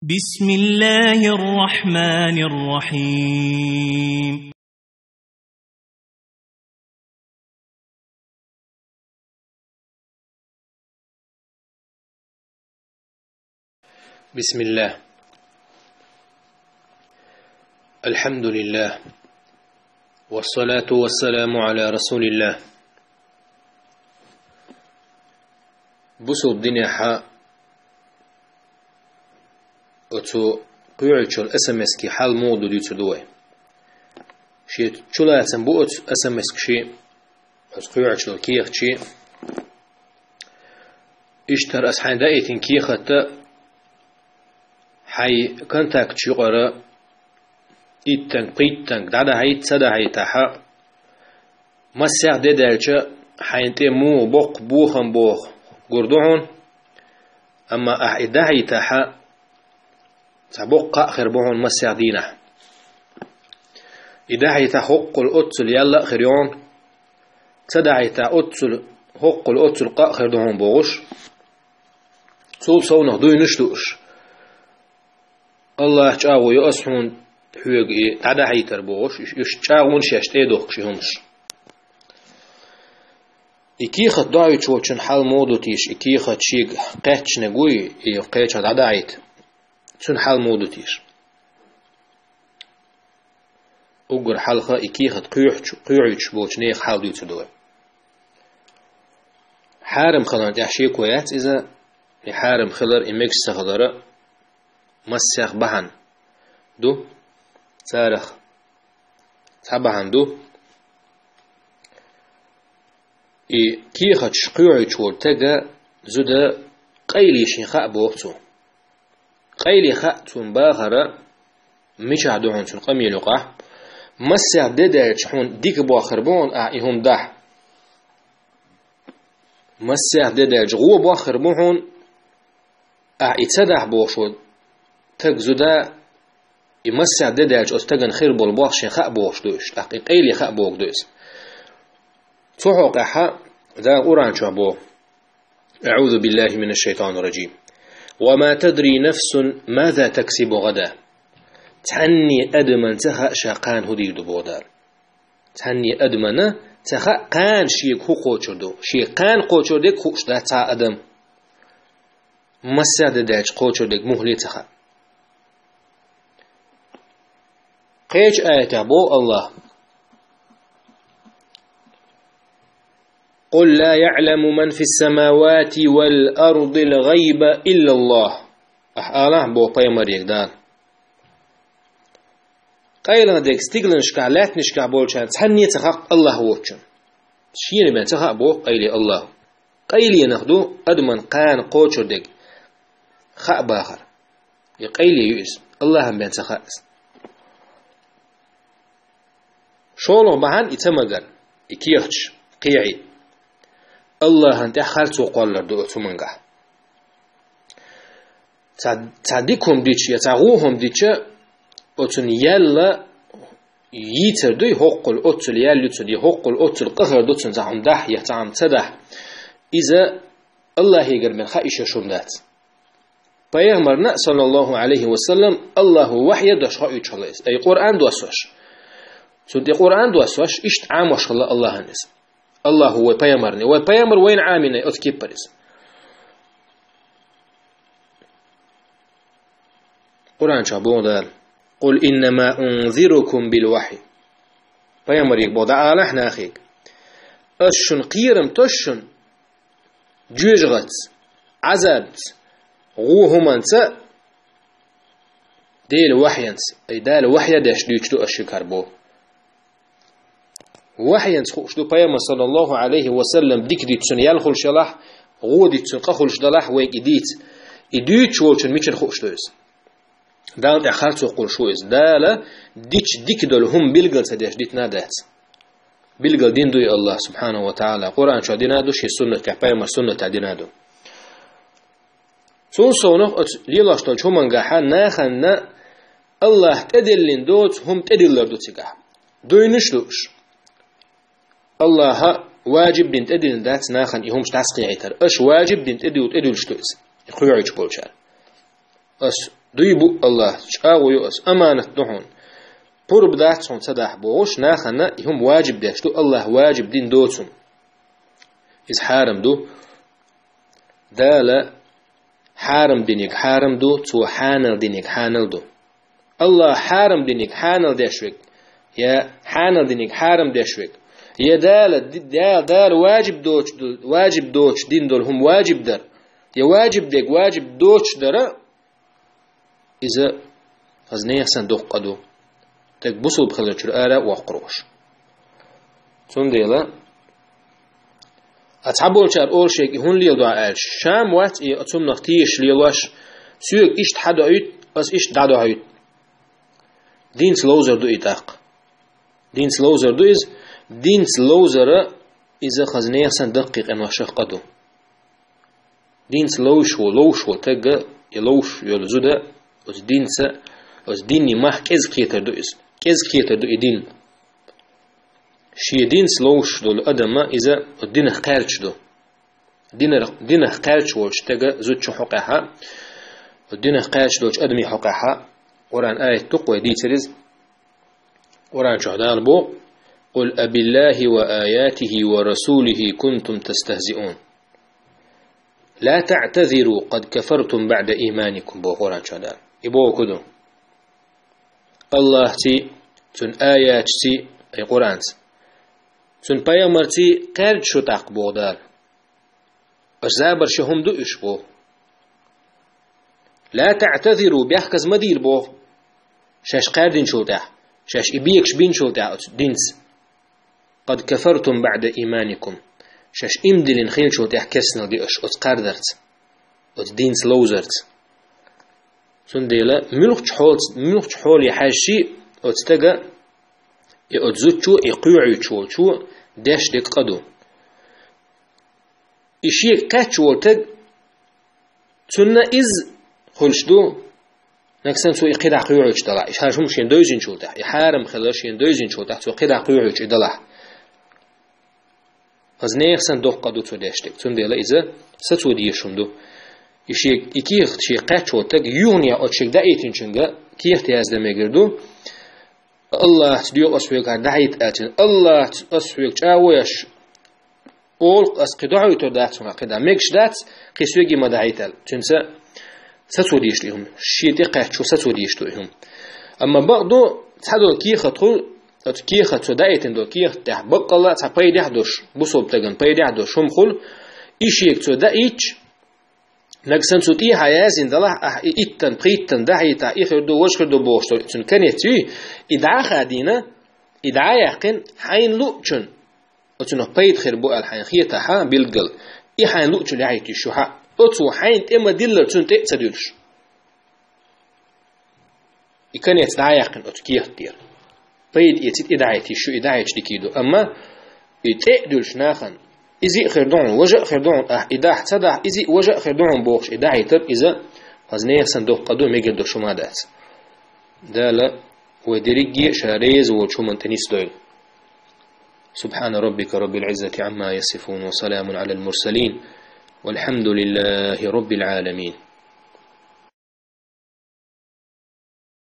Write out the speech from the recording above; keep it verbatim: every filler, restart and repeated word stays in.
بسم الله الرحمن الرحيم. بسم الله. الحمد لله. والصلاة والسلام على رسول الله. Бусалба динехьа оцу кхоьхьуьйтуш йолу эс эм эс-кийн хьал муха ду дуьйцур ду вай. Шен чулацам бу оцу эс эм эс-кийн, оцу кхоьхьуьйтуш йолу кехатийн. Иштта аса хьайна даийтина кехат а хьайн контакташ юкъара иттанга, пхийттанга дӀадахьийта, ца дахьийтахь а, массех де даьлча, хьайна тӀе муха боккха бохам боху гур ду хьуна, амма ахь и дахьийтахь а, цхьа боккха кхаъ хир бу хьуна массех дийнахь. И дахьийтахь хӀоккхул оццул ял а хир ю хьуна, ца дахьийтахь оццул, хӀоккхул оццул къа а хир ду хьуна бохуш, цул совнах дуйнаш а ду уьш. АллахӀ чӀагӀо йо аса хьуна хьоьга и дӀадахьийтар бохуш, уьш, уьш чӀагӀонаш еш тӀе а дохкуш и хӀумаш. И кехат дохьуьйтуш волчун хьал муха ду теша, и кехат шега кхаьчнарг вуй, и кхечахь дӀадахьийта. Цуьнан хьал муха ду теша? Уггар хьалха и кехат кхоьхьуьйтуш, кхоьхьуьйтуш болчу нехан хьал дуьйцур ду вай. Хьарам хиларна тӀехь шеко яц иза, и хьарам хилар, и мегаш ца хилар а массех бахьана ду, царах цхьа бахьана ду. И кехаташ кхоьхьуьйтуш волу стага зуда къайле шен хаьа боху цо. Къайле хаьа цунна бахар а, мичахь ду хьуна цуьнан къамел юкъахь. Массех де даьлча хьуна дика бохур бу хьуна ахь и хӀума дахь. Массех де даьлча гӀо бохур бу хьуна, ахь и ца дахь бохуш волу стаг зуда, и массех де даьлча оцу стагана хир болу болх шен хаьа бохуш ду уьш, тӀаккха и къайле хаьа боху ду иза. Цу хьокъехь Дала Къуръан чохь боху: أعوذ بالله من الشيطان الرجيم. وما تدري نفس ماذا تكسب غدا. Цхьанне адаман ца хаьа ша кхана хӀун дийр ду боху Дала. Цхьанне адамана ца хаьа кхана шега хӀун кхочур ду. Шега кхана кхочур дерг хууш дац цхьа адам. Массех де даьлча кхочур дерг мухха а ца хаьа. Кхечу аятехь боху АллахӀа: قل لا يعلم من في السماوات والأرض الغيب إلا الله. Ахь алахь боху пайхамарга Дала. Къайлаха дерг стигланашкахь, лаьттанашкахь болчарна цхьанне а ца хаьа АллахӀ воцчунна. Шена бен ца хаьа боху къайле АллахӀа. Къайленах ду адаман кхана кхочур дерг хаьа бахар. И къайле ю иза. АллахӀан бен ца хаьа иза. ШолгӀа бахьана и ца магар, и кехаташ кхехьий. АллахӀан тӀехь харцо кхоллар ду оцу хӀумангахь. Цхьа, цхьа дика хӀума дича я цхьа гӀо хӀума дича, оцунна ял йийцар дуй, хӀоккхул оццул ял ю цунна, я хӀоккхул оццул къа хир ду цунна цхьа хӀума дахь, я цхьа хӀума ца дахь. Иза АллахӀегара бен хаьа йиш йолуш хӀума дац. Пайхамарна, саллаллаху Ӏалайхи ва саллам, АллахӀа вахьйе дош хаьуьйтуш хилла иза. Ай, Къуръан доссош. Цунна тӀе Къуръан доссош, иштта Ӏамош хилла АллахӀана иза. АллахӀа вай пайхамарна, вай пайхамар вайна Ӏамийна оцу кепара иза. Къуръан чохь боху Дала: قل إنما أنذركم بالوحي. Пайхамарга боху, дӀаалахь нахега: ас шуна кхерам тосу шуна жоьжахатца, Ӏазабца, гӀо хӀуманца, Делан вахьйанца, ай, Дала вахьйе деш дуьйцуш ду ас шуьгара боху. Вахьйанца хууш ду пайхамар, саллаллаху Ӏалайхи ва саллам, дика дитта цунна ял хуьлуш ялахь, гӀо дитта цунна къа хуьлуш далахь, вайга и дийца. И дуьйцуш волчунна мичара хууш ду иза? Дала тӀехь харцо кхуллуш ву иза. Дала дича дика долу хӀума билгал ца деш дитина а дац. Билгал дина дуй АллахӀа, субхьанаху ва таӀала. Къуръан чохь дина а ду, шен суннатехь, пайхамар суннатехь дина а ду. Цул совнах оцу лелош долчу хӀумангахьа нахана АллахӀа тӀедиллина доцу хӀума тӀедиллар ду цигахь. Дуйнаш а ду уьш. АллахӀа важиб дина тӀедиллина дац нахана и хӀумаш дӀасакхехьийтар. Аша важиб дина тӀедуьл-, тӀедуьллуш ду иза, и кхоьхьуьйтуш болчара. Ас Дуй бу Аллахь, чӀагӀо ю ас, аманат ду хьуна. Къурба дац хьуна ца дахь бохуш, нахана и хӀума ваджиб деш ду, Аллахь ваджиб дин доцун. Иза хьарам ду. Дала хьарам диниг хьарам ду, цо хьанал диниг хьанал ду. Аллахь хьарам диниг хьанал деш вег, я хьанал диниг хьарам деш вег, я Дала, ди-, Дала, Дала ваджиб доч-, ваджиб доч дин дол хӀума ваджиб дар, я ваджиб дег ваджиб доч дара, иза хаза нехан сан доккха ду. Так бусулба хиларчура ара а воккхур уш. Цундела, а цхьаболчар олшег и хӀун леладу аьлча, шам вац и цумнах тийш лелош, соьга иштта хьадоуьйту, ас иштта дӀадоуьйту. Динца ловзар ду и тӀаккха. Динца ловзар ду иза, динца ловзара иза хаза нехан сан даккхий къиношах къа ду. Динца ловш во, ловш во тагга, и ловш йолу зуда, оцу динца, оцу динний мах кӀезиг кхетар ду иза. КӀезиг кхетар ду и дин. Шен динца ловш долу адамма иза оцу динах кхаьрдаш ду. Динар-, динах кхаьрдаш волчу тага зудчу хьокъехьа, оцу динах кхаьрдаш долчу адамийн хьокъехьа, Къуръан аят ду-кх вай дийцар иза. Къуръан чохь Дала боху: «Къул абиллахи ва аятихи ва расулихи кунтум тастахзиун. Ла таътазиру къад кафартум баъда иманикум», боху Къуръан чохь Дала. И боху ду: Аллахьций, цуьнан аятчиций, ай Къуръанца, цуьнан пайхамарций кхаьрда шу тӀаккха, боху Дала. Аш забар ши хӀума ду уьш боху. Ла таътазиру, бехказа ма дийла боху. Шаьш кхаьрдинчул тӀаьхьа, шаьш и бекаш бинчул тӀаьхьа оцу динца. Къад кафартум баъда иманикум. Шаьш иман диллина хилчул тӀаьхьа керстанал ди аш оцу кхардарца, оцу динца ловзарца. Цундела муьлххачу хьолц-, муьлххачу хьоле хьаьжчи оцу тага, и оцу зудчо, и кхоьхьуьйтуш волчо деш дерг къа ду. И шега кхаьчча волу таг, цунна иза хуьлуш ду, нагахь санна цо и кхидӀа кхоьхьуьйтуш далахь, и хӀара хӀума шен девзинчул тӀаьхьа, и хьарам хилар шен девзинчул тӀаьхьа цо кхидӀа кхоьхьуьйтуш и далахь. Хаза нехан сан доккха ду цо деш дерг, цундела иза сацо дезаш хӀума ду. И шега, и кехат шега кхаьчча волу таг, юханехь оцу шега даийтинчуьнга кехат яздан мегар ду. Аллахьца доьху ас хьоьгахь дӀахьийта аьлча, Аллахьца ас хьоьга чӀагӀо еш, олу-кх ас кхин дӀахьуьйтур дац хьуна кхидӀа, мегаш дац, кхин соьга ма дӀахьийта аьлла. Цуьнца сацо дезаш ду и хӀума. Шен тӀе кхаьччо сацо дезаш ду и хӀума. Амма бакъду, цхьадолу кехат хуьлу, оцу кехат цо даийтина долу кехат тӀехь баккъалла а цхьа пайдехь а долуш, бусалба стагана пайдехь а долуш хӀума хуьлу, и шега цо даийтча, нагахь санна цу тӀехьа яздина далахь, ахь и иттан, пхийттан дӀахьийтахь, и хир ду, важа хир ду бохуш долу цуьнан конец юй, и дӀа а хадийна, и дӀа а яьккхина, хьайна луъучун оцунах пайда хир бу аьлла хьайна хетахь билггал, и хьайна луъучул яхьийта йиш ю хьан, оцо хьайна тӀе ма-диллара цунна тӀе а ца дуьллуш. И конец дӀа а яьккхина оцу кехат тӀера. Пайда эцийта и дӀахьийта йиш ю, и дӀахьийча дика ду. Амма и тӀе а дуьллуш нахана, иза а хир ду хьуна, важа а хир ду хьуна, ахь и дахь ца дахь, иза а важа а хир ду хьуна бохуш, и дӀахьийтар иза хаза нехан сан доккха ду, мегар долуш хӀума дац. Дала вай дерриге а ша реза волчу хӀуманна тӀе нисдойла. سبحان ربك رب العزة عما يصفون وسلام على المرسلين والحمد لله رب العالمين.